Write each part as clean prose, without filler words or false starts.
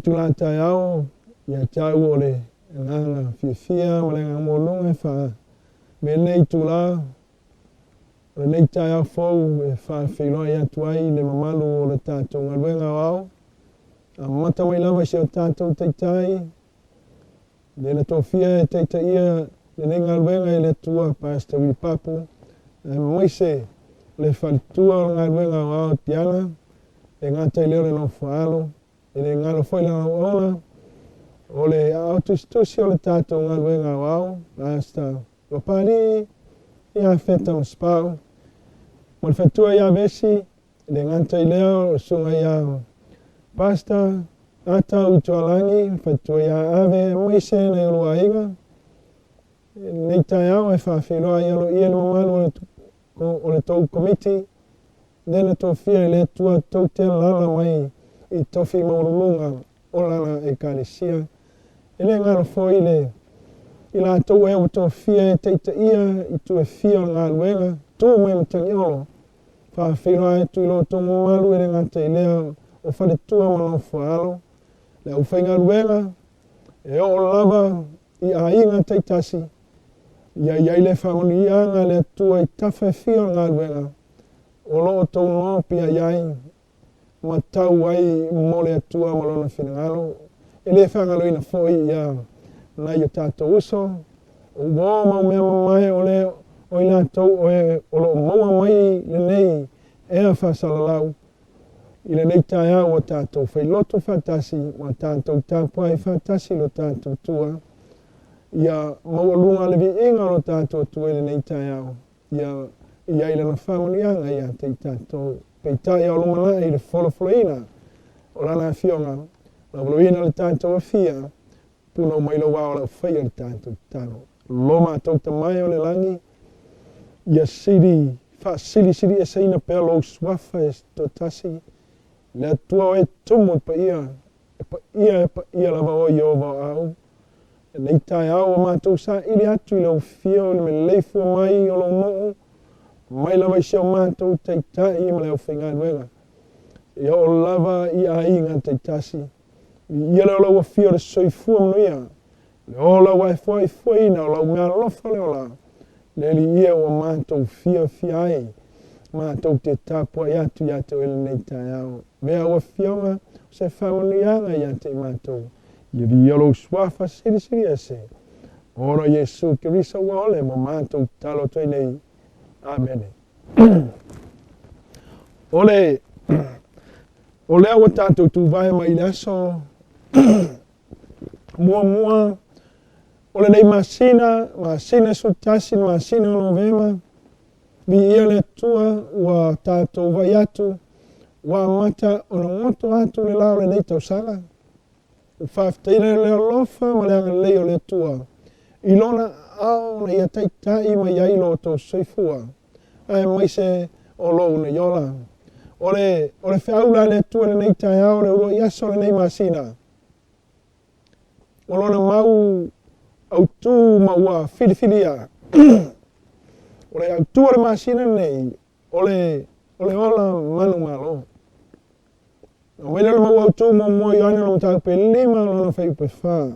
itula taeao, ia te au o le agaga fiafia ma le agaga maualuga e faa-avea lenei itula o lenei taeao fou e faafeiloai atu ai i le mamalu o le tatou galuega aoao, amata mai lava i si o tatou Taitai, le na tofia e taitaia lenei galuega e le Atua, Pastor Willie Papu, aemaise le faletua o le galuega aoao Tiana, e gata i lea o le nofo a alo, e le galo foi lana auauna, o le aao tusitusi o le tatou galuega aoao, Pastor Papalii ia Feta Masepau, ma le faletua ia Vesi, e le gata i lea o le susuga ia Pastor Ata Utualagi, le faletua ia Ave, aemaise nai o lua aiga. I lenei taeao e faafeiloai aloaia le mamalu o le tou Komiti, lea na tofia e le Atua tou te alaala mai i tofi maualuluga o Lana Ekalesia. E le galo foi le i latou ea ua tofia e taitaia itu e fia o le galuega, tu mai Matagiolo, faafeiloai atu i lo outou mamalu e le gata i lea o faletua ma nofo a alo, le aufaigaluega, e oo lava i aiga taitasi, ia i ai le faamanuiaga a le Atua i tafa e fia o le galuega o lo o outou nopiai ai ma tau ai mo le Atua ma Lona finagalo. E le faagaloina foi ia nai o tatou uso, o uo ma mea mamae o le o i latou o e o lo o maua mai lenei ea faasalalau i lenei taeao ua tatou failotu faatasi ma tatou tapuai faatasi i lo tatou Atua. Ia maualuga le viiga o lo tatou Atua i lenei taeao. Ia i ai lana faamanuiaga ia te i tatou. Peitai a o lumanai i le folafolaina o lana afioga, lavaloina le tatou afia, punou mai lou ao lau faia le tatou tatalo. Lo matou Tama e o le lagi, ia sili faasilisilieseina pea lou suafa e toatasi, le Atua o e tumu i paia, e paia e paia lava oe Ieova o au. Lenei taeao ua matou saili atu i le afio i le meleifua mai o lou nuu, mai lava i si o matou taitai ma le aufaigaluega, seia oo lava i aiga taitasi. Viia lea o lau afio i le soifua manuia, le ola ua e foaifoaina o lau meaalofa le ola, le Alii e ua matou fiafia ai, matou te tapuai atu ia te oe i lenei taeao. Avea au afioga o se faamanuiaga ia te i matou, ia viia lou suafa silisili ese, ona o Iesu Keriso ua ole mo matou tatalo atu ai nei. Amene. O le o lea ua tatou tuvae mai i le aso muamua o lenei masina, masina 11, le masina o Novema, viia le Atua ua tatou vaai atu, ua amata ona goto atu le la o lenei tausaga. Ua faafetaia le alofa ma le agalelei o le Atua i Lona aao na ia taitai mai ai lo outou soifua, aemaise o lou nei ola. O le, o le feau la a le Atua i lenei taeao, le uluai aso o lenei masina, o lona mau autū ma ua filifilia. O le autū o le masina lenei, o le, o le ola manumalo. Na aumai lea o le mau autū muamua Ioane lona mataupu e lima lona fuaiupu e fa,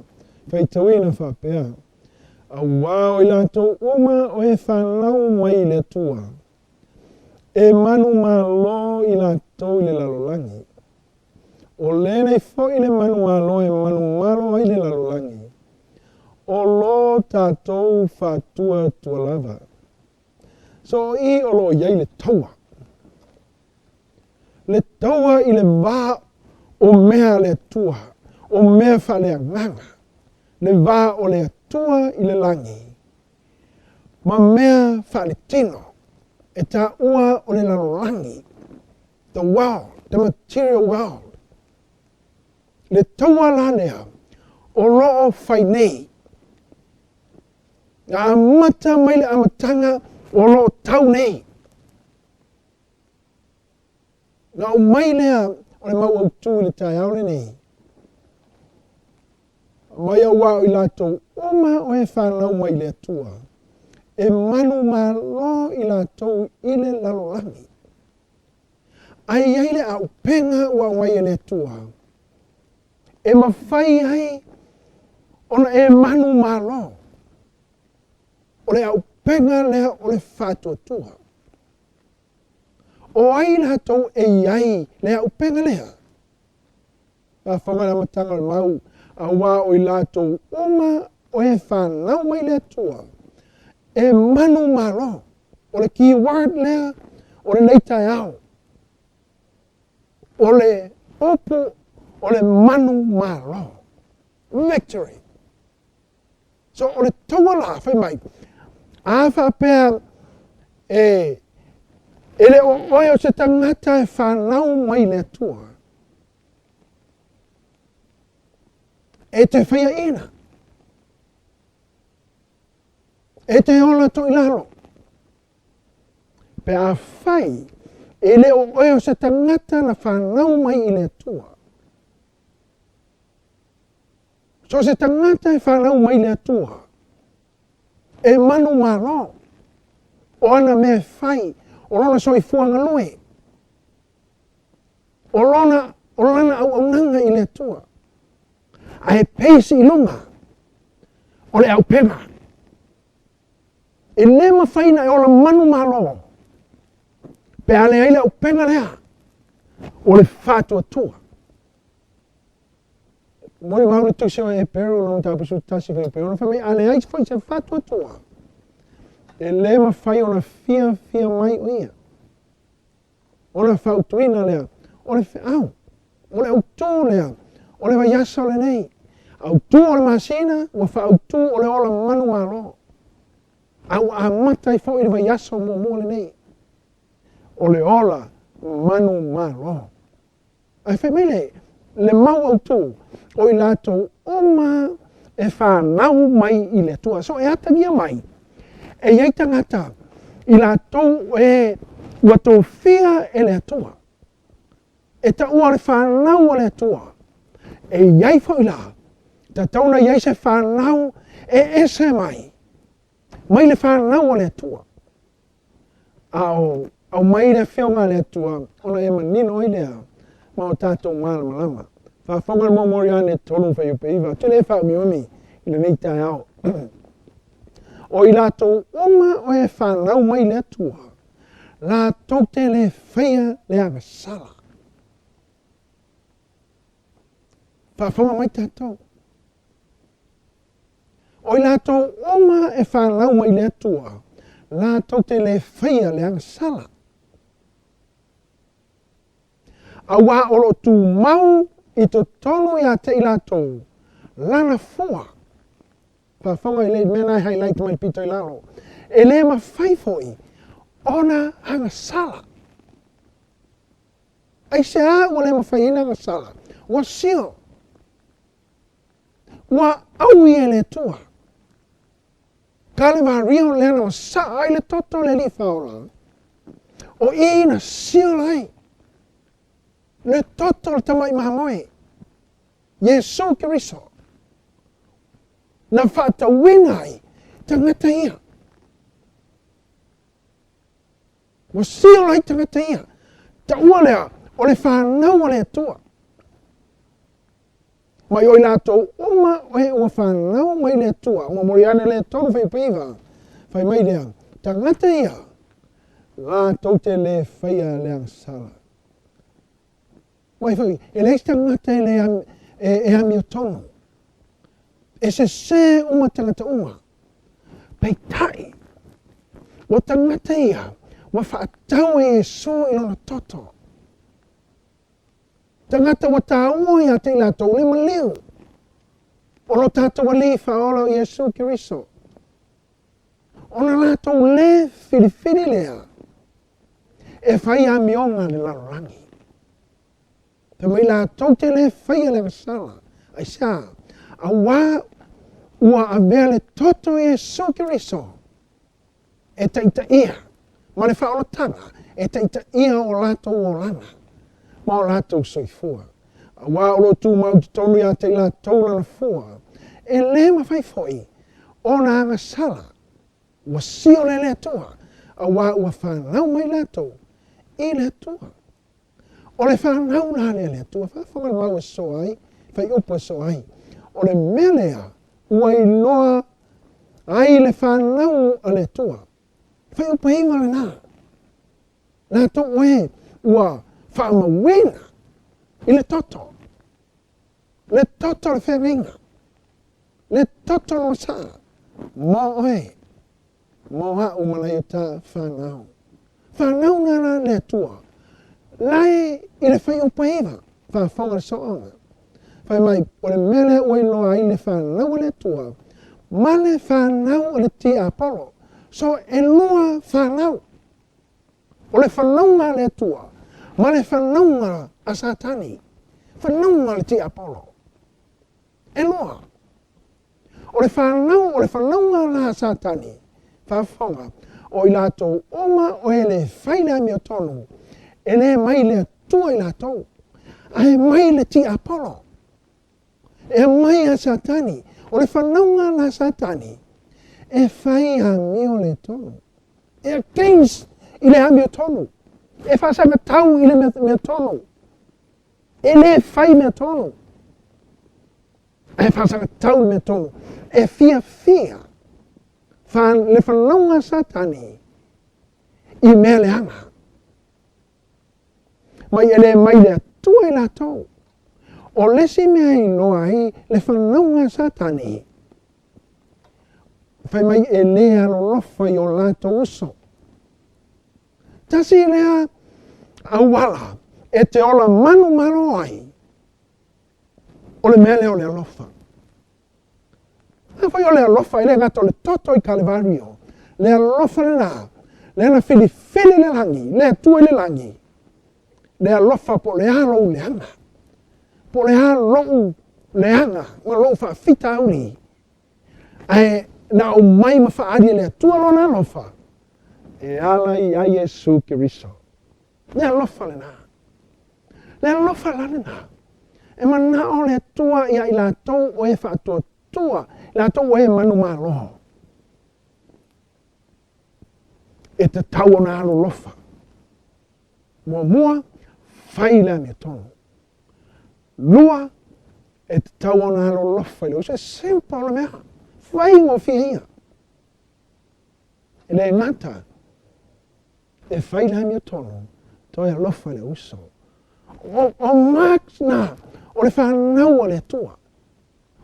faitauina faapea, Auā o i latou uma o e fanau mai i le Atua, e manumalo i latou i le lalolagi. O lenei foi le manumalo e manumalo ai le lalolagi, o lo tatou faatuatua lava. So o i o lo o i ai le taua. Le taua i le va o mea a le Atua, o mea faaleagaga, le va o le Atua i le lagi, ma mea faaletino, e taua o le lalolagi. The world, the material world. Le taua la lea o lo o fai nei, na amata mai le amataga o lo o tau nei. Na aumai lea o le mau autū i le taeao lenei. Mai auā o i latou uma o e fanau mai i le Atua, e manumalo i latou i le lalolagi. Ae i ai le auupega ua aumai e le Atua, E mafai ai ona e manumalo. O le aupega lea o le faatuatua. O ai latou e i ai le aupega lea? Faafofoga i le amataga o le mau, aua o i latou uma o e fanau mai le Atua, e manumalo. O le key word lea o lenei taeao. O le upu o le manumalo. Victory. So o le taua la, fai mai, a faapea e, e le o oe o se tagata e fanau mai le Atua, e te faiaina, e te ola toilalo, pe a fai e le o oe o se tagata na fanau mai i le Atua. So o se tagata e fanau mai le Atua, e manumalo, o ana mea e fai, o lona soifua galue, o lona, o lana auaunaga i le Atua. Ae peisi i luga o le aupega. E le mafai ona e ola manumalo pe a leai le auupega lea o le faatuatua. Molimau le tusi o Eperu lona mataupu 11 fuaiupu 6, fai mai, a leai foi se faatuatua, e le mafai ona fiafia mai o ia. Ona fautuina lea o le feau, o le autū lea o le vaiaso lenei, autū o le masina ua faautū o le ola manumalo, a ua amata ai foi le vaiaso muamua lenei, o le ola manumalo. Ae fai mai le, le mau autū, o i latou uma e fanau mai i le Atua. So e atagia mai, e i ai tagata i latou e ua tofia e le Atua, e taua o le fanau a le Atua. E i ai foi la, tatau ona i ai se fanau e ese mai, mai le fanau a le Atua. A o aumai le Afioga a le Atua ona e manino ai lea ma o tatou malamalama. Faafofoga le muamua Ioane 3 fuaiupu 9, ou te le faaumiumi i lenei taeao. O i latou uma o e fanau mai le Atua, latou te le faia le agasala. Faafofoga mai tatou. O i latou uma e fanau mai le Atua, latou te le faia le agasala. Auā o lo o tumau i totonu iā te i latou lana fua. Faafofoga i le mea na e highlight mai le pito i lalo. E le mafai foi ona agasala. Aisea ua le mafai ai ona agasala? Ua seal. Ua aui e le Atua. Kalevario lea na masaa ai le toto o le Alii Faaola, o i na seal ai le toto o le tamai mamoe, Iesu Keriso, na faatauina ai tagata ia. Ua seal ai tagata ia. Taua lea, o le fanau a le Atua. Mai o i latou uma o e ua fanau mai le Atua, momoli ane le tolu fuaiupu 9, fai mai lea, tagata ia, latou te le faia le agasala. Mai foi, e leai se tagata e le e, e amiotonu. E sesē uma tagata uma. Peitai, o tagata ia, ua faatau e Iesu i lona toto. Tagata ua taua iā te i latou le maliu o lo tatou Alii Faaola o Iesu Keriso, ona latou le filifili lea e fai amioga le lalolagi. Fai mai latou te le faia le agasala. Aisea? Auā ua avea le toto o Iesu Keriso e taitaia ma le faaolataga e taitaia o latou olaga ma o latou soifua. Auā o lo o tumau i totonu iā te i latou lana fua, e le mafai foi ona agasala, ua siole e le Atua, auā ua fanau mai latou i le Atua. O le fanau la lea a le Atua, faafofoga le mau e soa ai. Fuaiupu e soo ai. O le mea lea ua iloa ai le fanau a le Atua. Fuaiupu e 9 lena. Latou o e ua faamauina i le toto. Le toto o le feagaiga. Le toto o le masaa mo oe, mo a'u ma nai o ta fanau. Fanau na la le Atua, lae i le fuaiupu e 9, faafofoga le sooga. Fai mai, o le mea lea ua iloa ai le fanau a le Atua ma le fanau a le tiapolo. So, 2 fanau. O le fanauga a le Atua ma le fanauga a Satani, fanauga a le tiapolo. 2. O le fanau, o le fanauga la a Satani, faafofoga, o i latou uma o e le fai le amiotonu, e le mai le Atua i latou, ae mai le tiapolo. E aumai a Satani, o le fanauga la a Satani, e fai amio le tonu. E against i le amiotonu. E faasagatau i le mea tonu. E le fai mea tonu. Ae faasagatau le mea tonu. E fiafia fa le fanauga a Satani i mea leaga. Mai e le mai le Atua i latou. O le isi mea e iloa ai le fanauga a Satani, fai mai e le alolofa i o latou uso. Tasi lea auala e te ola manumalo ai, o le mea lea o le alofa. Afai o le alofa e le gata o le toto i Kalevario, le alofa lena, lea na filifili le lagi, le Atua i le lagi, le alofa po o le a lou leaga, po o le a lou leaga ma lou faafitauli, ae na aumai ma faaali e le Atua lona alofa, e ala ia Iesu Keriso. Le alofa lena. Le alofa la lena. E manao le Atua ia i latou o e faatuatua, i latou o e manumalo. E tatau ona alolofa. Muamua, fai le amiotonu. 2, e tatau ona alolofa i le uso. E simple le mea. Faigofie ia. E le gata e fai le amiotonu, toe alofa i le uso. O marks na o le fanau a le Atua.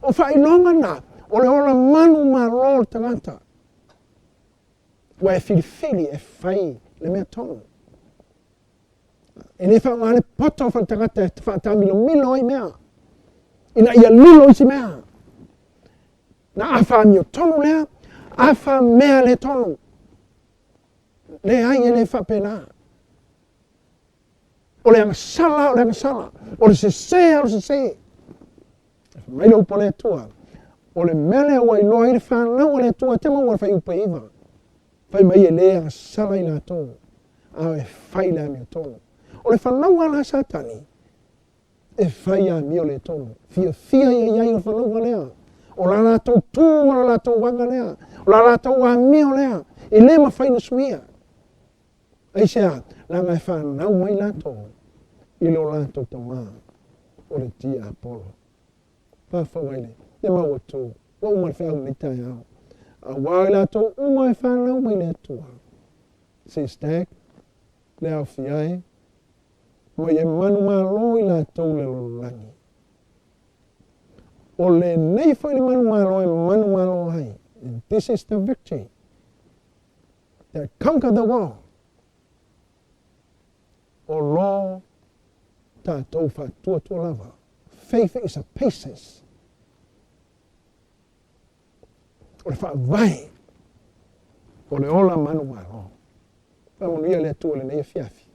O faailoga na o le ola manumalo o le tagata. Ua e filifili e fai le mea tonu. E le faaaoga le poto o le tagata e faatamilomilo ai mea, ina ia lilo isi mea. Na afa amiotonu lea, afa mea le tonu. Leai, e le faapena. O le agasala, o le agasala. O le sese, o le sese. E fai mai le upu a le Atua, o le mea lea ua iloa ai le fanau a le Atua, te maua le fuaiupu e 9. Fai mai e le agasala i latou, a e fai le amiotonu. O le fanauga la a Satani, e fai amio le tonu. Fiafia ia i ai o le fanauga lea. O la latou tu ma lo latou aga lea. O la latou amio lea. E le mafai ona suia. Aisea? Leaga e fanau mai latou i lo latou tama o le tiapolo. Faafofoga i le mau atu, ua uma le feau i lenei taeao. Aua o i latou uma e fanau mai le Atua. Sis Dag, le aofia e, mai e manumalo i latou le lalolagi. O lenei foi le manumalo e manumalo ai. And this is the victory that conquer the world. O lo tatou faatuatua lava. Faith is a patience. O le faavae o le ola manumalo. Faamanuia le Atua i lenei afiafi.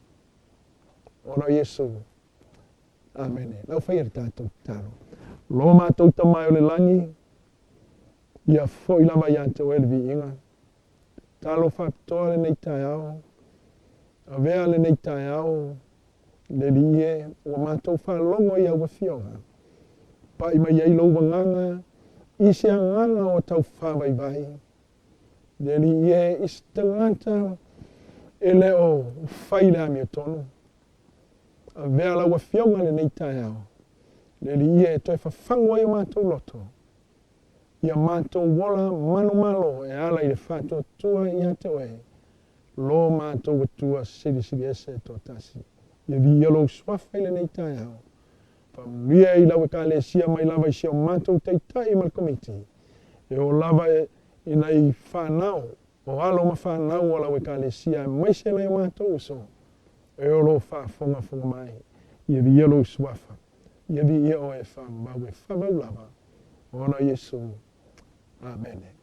Ona o Iesu. Amene. Lau faia le tatou tatalo. Lo matou Tama e o le lagi, ia foi lava ia te oe le viiga. Tatalo faapitoa lenei taeao, avea lenei taeao le Alii e, ua matou faalogo i au afioga, pai mai ai lou agaga i se agaga ua tau faavaivai. Le Alii e, i se tagata e le o fai le amiotonu, avea lau afioga lenei taeao. Le Alii ia e toe fafagu ai o matou loto, ia matou ola manumalo e ala i le faatuatua ia te Oe, lo matou Atua Silisili Ese e toatasi. Ia viia Lou Suafa i lenei taeao. Faamanuia i lau Ekalesia mai lava i si o matou Taitai ma le Komiti, e oo lava i nai fanau, o alo ma fanau a lau Ekalesia aemaise nai o matou uso, e o lo o faafogafoga mai. Ia viia Lou Suafa, ia viia Oe e faamau e faavau lava, ona o Iesu. Amene.